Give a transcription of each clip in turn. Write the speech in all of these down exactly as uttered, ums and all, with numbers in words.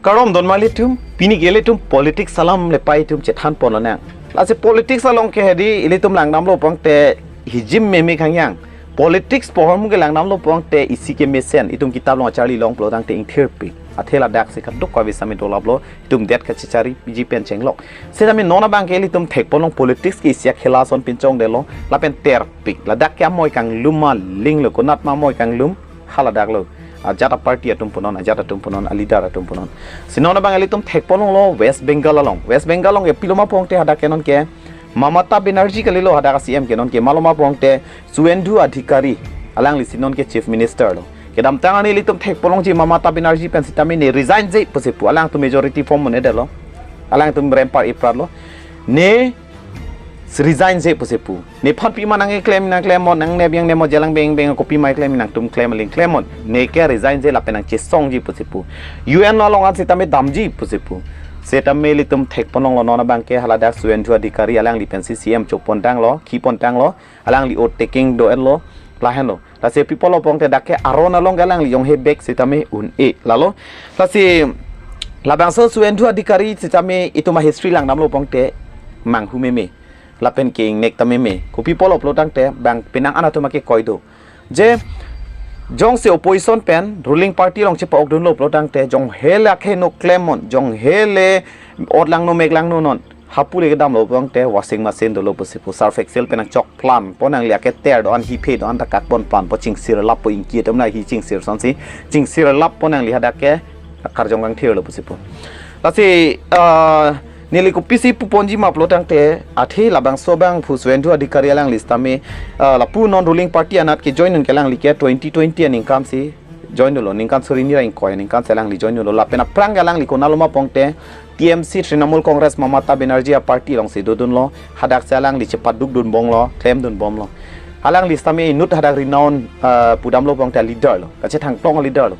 Kardom don mali tum, pini ke ilitum politics alam le pai tum chethan pon lonang. Lasi politics along ke hedi ilitum langdamlo pulote hijim meme khangyang. Politics pohor mu ke langdamlo pulote isi kemesen, itum kitap along charli long pulo tangte ingthirpi. Athe ladak si kadokave sami dolaplo, itum det kachechari, piji pen chenglok. Setame non abang ke ilitum thek pon long politics ke isi akhela ason pinchongdetlo, lapen terpik. Ladak ke amoi kanglum ma linglo, konat ma amoi kanglum, haladaklo. Ajat aparty atum punon, ajat atum punon, aleader atum punon. Si non abang ilitum thek pon longlo West Bengal along. West Bengal along ke pilo ma pulote hadak ke non ke Mamata Banerjee kalilo hadak C M ke non ke, malo ma pulote Suvendu Adhikari, alangli si non ke Chief Minister lo. Kedamtang arni ilitum thek pon longji Mamata Banerjee pen setame ne resign-je pusi pu, alangtum majority form un-edetlo. Alangtum rempar ipratlo. Ne resign-je pusi pu. Nephan pima nangkeklem, nangklem non, nangnep yang ne mo jalang beng beng, kopi ma keklem, nangtum klem aling klem non. Ne ke resign-je lapen nangchesongji pusi pu. U N along an setame damji pusi pu. Setame ilitum thek pon longlo non abang ke haladak Suvendu Adhikari alangli pensi C M chopontanglo, khipontanglo, alangli oath taking do-etlo, lahenlo. Lasi pipolo pulote dak ke aron along ke alangli jonghe bek setame un-e lalo. Lasi labangso Suvendu Adhikari setame itum a-history langdamlo pulote manghu meme, lapen ke ingnek ta meme. Kopi polo pulo tangte bang penang an atum ake koi do. Je jongsi opposition pen ruling party along chepa-okdunlo pulo tangte jonghe le akhei no klem non, jonghe le oath langno mek langno non, hapu le kedamlo pulote washing machine dolo pusi pu, surf excel pen nangchok planpo, nangli aketer do-an, hiphe do-an ta kak pon planpo, chingsir lappo, ingki atum na hi chingsir sonsi, chingsir lappo, nangli hadak ke karjong kangthirlo pusi pu. Lasi, ah, neli kopisi puponji ma pulo tangte, athe labangso abang pu Suvendu Adhikari alangli setame, ah, lapu non ruling party anat ke join un ke alangli ke twenty twenty aningkan si join dolo, ningkan suri ni ra ingkoi aningkan si alangli join dolo, lapen aphrang ke alangli konatlo ma pulote T M C, Trinamool Congress, Mamata Banerjee a-party alongsi dodunlo, hadak si alangli chepadukdunbomlo, klemdunbomlo. Alangli setame inut hadak renown, ah, pudamlo pulote leader lo, kachethangtong leader lo.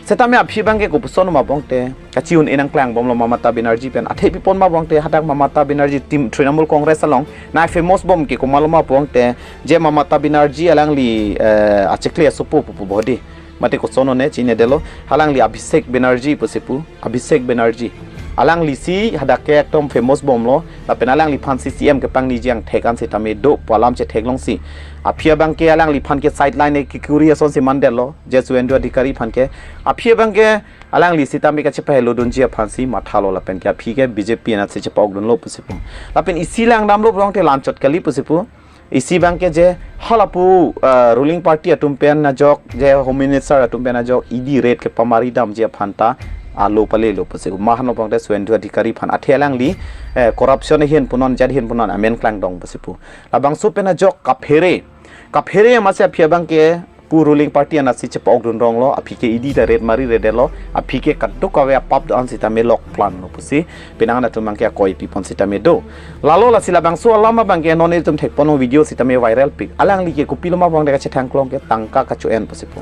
Setame aphi abang ke kopuson ma pulote kachi-un-e nangklangbomlo Mamata Banerjee pen. Athe pipon ma pulote hadak Mamata Banerjee team Trinamool Congress along nang-famous bom ke komatlo ma pulote, je Mamata Banerjee alangli, eh, achekle asopo pupu bodi. Mate koson one chinedetlo, alangli Abhishek Banerjee pusi pu, Abhishek Banerjee. Alangli si hadak ke ekdom famous bomlo, lapen alangliphan si C M kepangniji angthek an setame do pu alam chetheklongsi. Aphi abang ke alangliphan ke sideline e kekuri asonsi mandetlo, je Suvendu Adhikari aphan ke. Aphi abang ke alangli setame kachepahelodunji aphansi mathalo, lapen ke aphi ke B J P anatsi chepa-okdunlo pusi pu. Lapen isi langdamlo pulote la-anchot kali pusi pu. Isi abang ke je halapu, ah, ruling party atum pen ajok, je Home Minister atum pen ajok E D raid kepamari damji aphan ta alo palelo pusi pu. Ma hano pulote Suvendu Adhikari aphan, athe alangli, eh, corruption ahin punon, jat ahin punon, amen klangdong pusi pu. Labangso pen ajok kaphere. Kaphere amatsi aphi abang ke pu ruling party anatsi chepa-okdunronglo, aphi ke E D ta raid mariredetlo, aphi ke kadokave apap do-an setame lok planlo pusi penang an atum abang ke akoi pipon setame do. Lalo lasi labangso alam abang ke non itum thek pon long video setame viral pik. Alangli ke kopilo ma pulote kachethangklong ke tangka kacho-en pusi pu.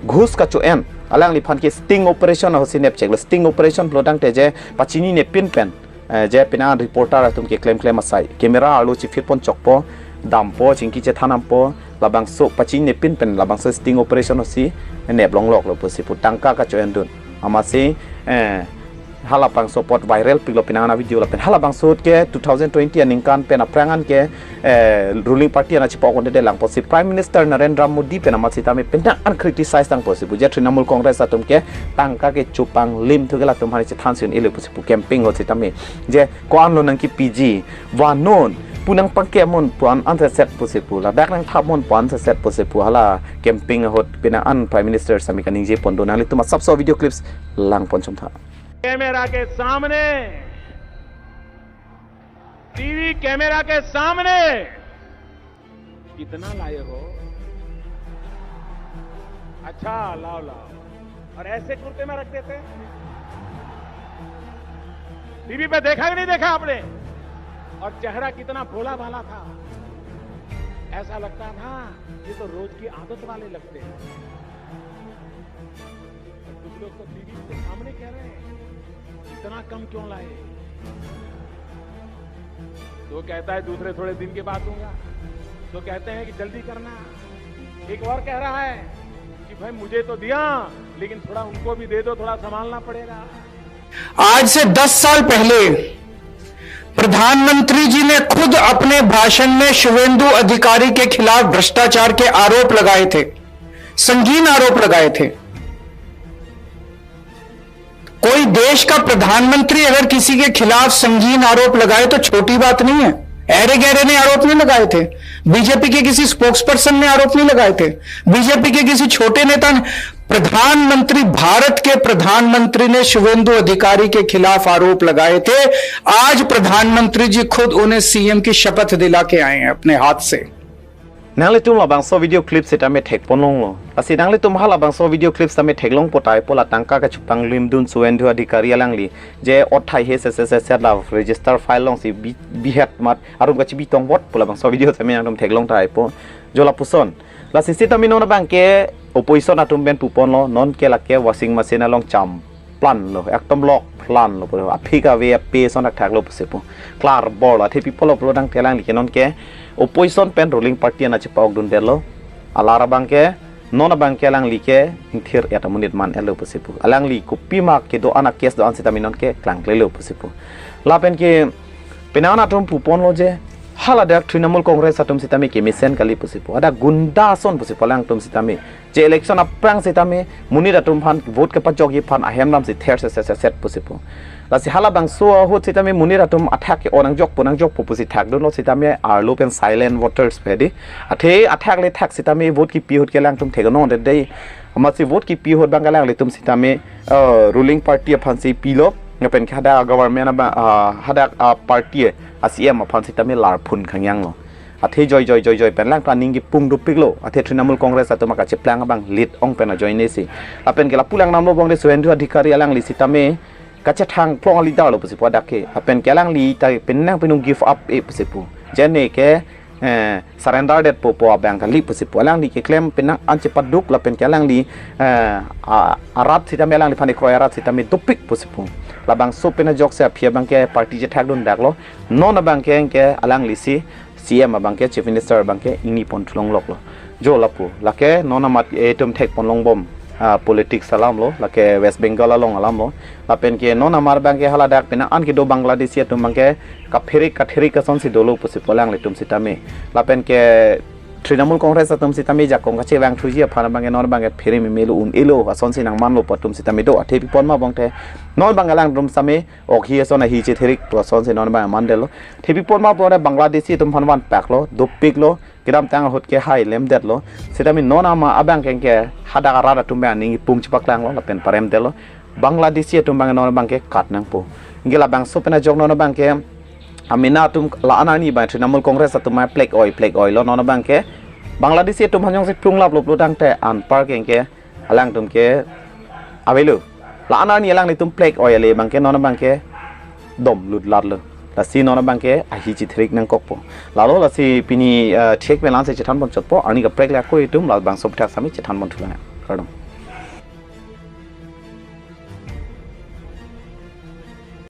Ghus kacho-en. Alangliphan ke sting operation ahutsi nepcheklo. Sting operation pulo tangte je pachinine pin pen, eh, je penang an reporter atum ke klemklem asai, camera arlo chifit pon chokpo, dampo, chingki chethan dampo, labangso pachinine pin pen labangso sting operation ahutsi nep longloklo pusi pu, tangka kacho-endun. Amatsi, eh, halabangso apot viral piklo penang an a-video lapen halabangso ke two thousand twenty aningkan pen aphrang an ke, eh, ruling party anat chepa-ok-un'edet lang pusi Prime Minister Narendra Modi pen amat setame penang an criticize tang pusi pu, je Trinamool Congress atum ke tangka ke chupang lim thu ke latum aphan chethansi un-elo pusi pu, campaign ahut setame je ko-anlo nangkepiji, vannon, pu nangpangkep non pu an anseset pusi pu, ladak nangthap non pu anseset pusi pu, hala campaign ahut penang an Prime Minister sami kaningje pon do. Nanglitum asapso video clips lang pon chomtha. Camera के सामने, TV camera के सामने कितना लाए हो? अच्छा, लाओ, लाओ। और ऐसे कुर्ते में रख देते हैं। टीवी पे देखा कि नहीं देखा आपने? और चेहरा कितना भोला भाला था, ऐसा लगता था ये तो रोज की आदत वाले लगते हैं। कुछ लोग तो टीवी के सामने कह रहे हैं, "इतना कम क्यों लाए?" तो कहता है, "दूसरे थोड़े दिन के बाद दूंगा।" तो कहते हैं कि, "जल्दी करना।" एक और कह रहा है कि, "भाई, मुझे तो दिया, लेकिन थोड़ा उनको भी दे दो, थोड़ा संभालना पड़ेगा।" आज से दस साल पहले प्रधानमंत्री जी ने खुद अपने भाषण में शुवेंदु अधिकारी के खिलाफ भ्रष्टाचार के आरोप लगाए थे, संगीन आरोप लगाए थे। कोई देश का प्रधानमंत्री अगर किसी के खिलाफ संगीन आरोप लगाए तो छोटी बात नहीं है। ऐरे गैरे ने आरोप नहीं लगाए थे, बीजेपी के किसी स्पोक्सपर्सन ने आरोप नहीं लगाए थे, बीजेपी के किसी छोटे नेता ने। प्रधानमंत्री, भारत के प्रधानमंत्री ने शुवेंदु अधिकारी के खिलाफ आरोप लगाए थे। आज प्रधानमंत्री जी खुद उन्हें सीएम की शपथ दिला के आए हैं अपने हाथ से। Nanglitum labangso video clip sitame thekponlonglo. Lasi nanglitum halabangso video clip sitame theklongpo tahai pu la tangka kachepanglimdun Suvendu Adhikari alangli je othai he se se se se la register file alongsi bi, bihet mat arum kachebitong bot pu labangso video sitame nangtum theklong tahai pu. Jo lapuson. Lasi sitame non abangke opposition atum pen puponlo, non ke lake washing machine along cham plan lo, ekdom lok plan lo, aphik ave ape ason thakthak lo pusi pu. Klar bor lo, athe pi pulo pulo tangte alangli ke non ke opposition pen ruling party an chepa-okdundetlo. Alar abangke non abangke alangli ke ingthir et amonit man-etlo pusi pu. Alangli kopima kedo-an a case do-an sitame non ke klangklelo pusi pu. Lapen ke penang atum puponlo je haladak Trinamool Congress atum sitame kemesen kali pusi pu. Hadak gunda ason pusi pu alangtum sitame. Je election aphrang sitame monit atum aphan vote kepajokji aphan ahem damsi ther se se se set pusi pu. Lasi halabangso ahut sitame monit atum athak ke o nangjokpo nangjokpo pusi thakdunlo sitame arlo pen silent voters pu hedi. Athe athak le thak sitame vote kipi ahut ke alangtum theklongledet dei. Amatsi vote kipi ahut abang alanglitum sitame, uh, ruling party aphansi pilo. Lapen ke hadak government abang, uh, hadak, uh, party a CEM aphan sitame larphun khangyanglo. Athe joi joi joi joi pen alangtum aning kipung dopiklo. Athe Trinamool Congress atum akacheplang abang lit ong pen ajoine si. Lapen ke lapu langdamlo bong de Suvendu Adhikari alangli sitame kachethang phlong a leader lo pusi pu hadak ke. Lapen ke alangli ta penang penung give up e pusi pu. Jene ke, eh, surrender detpo pu abang kali pusi pu. Alangli keklem penang an chepaduk lapen ke alangli, eh, a, arat sitame alangliphan ekroi arat sitame dopik pusi pu. Labangso pen ajoksi aphi abangke party chethakdundaklo. Non abangke ke alanglisi CEM abangke, Chief Minister abangke ingni pon thulongloklo. Jo lapu, lake non amat etum thekponlongbom, ah, politics alam lo, lake West Bengal along alam lo. Lapen ke non amar abangke haladak penang an kedo Bangladeshi atum abangke kapherik kathirik asonsi dolo pusi pu alanglitum sitame. Lapen ke Trinamool Congress atum sitame jakong kachevangthuji aphan abangke non abangke phere memelo un-elo asonsi nangmanlo pu atum sitame do. Athe pi pon ma bong the non abang alangtum sitame ok hi ason ahi chethirik pu asonsi non abang mandetlo. Athe pi pon ma bong the Bangladeshi atum aphan vanpaklo, dopiklo, kedamtang ahut ke hai lemdetlo. Sitame non ama abangke ke hadak arat atum abang aning kipung chepaklanglo lapen paremdetlo. Bangladeshi atum abang non abangke kat nangpo. Anke labangso pen ajok non abangke amena atum la-an arni abang Trinamool Congress atum abang plek oi plek oilo non abangke. Bangladeshi atum aphan jongsi plunglaplo pulo tangte anparke ke alangtum ke avelo. La-an arni alanglitum plek oi ale abangke non abangke dom lutlatlo. Lasi non abangke ahi chethirik nangkokpo. Lalo lasi pini, eh, thek melan si chethan pon chotpo, arni kaprek le ako itum labangso aphuthak sitame chethan pon thulang. Kardom.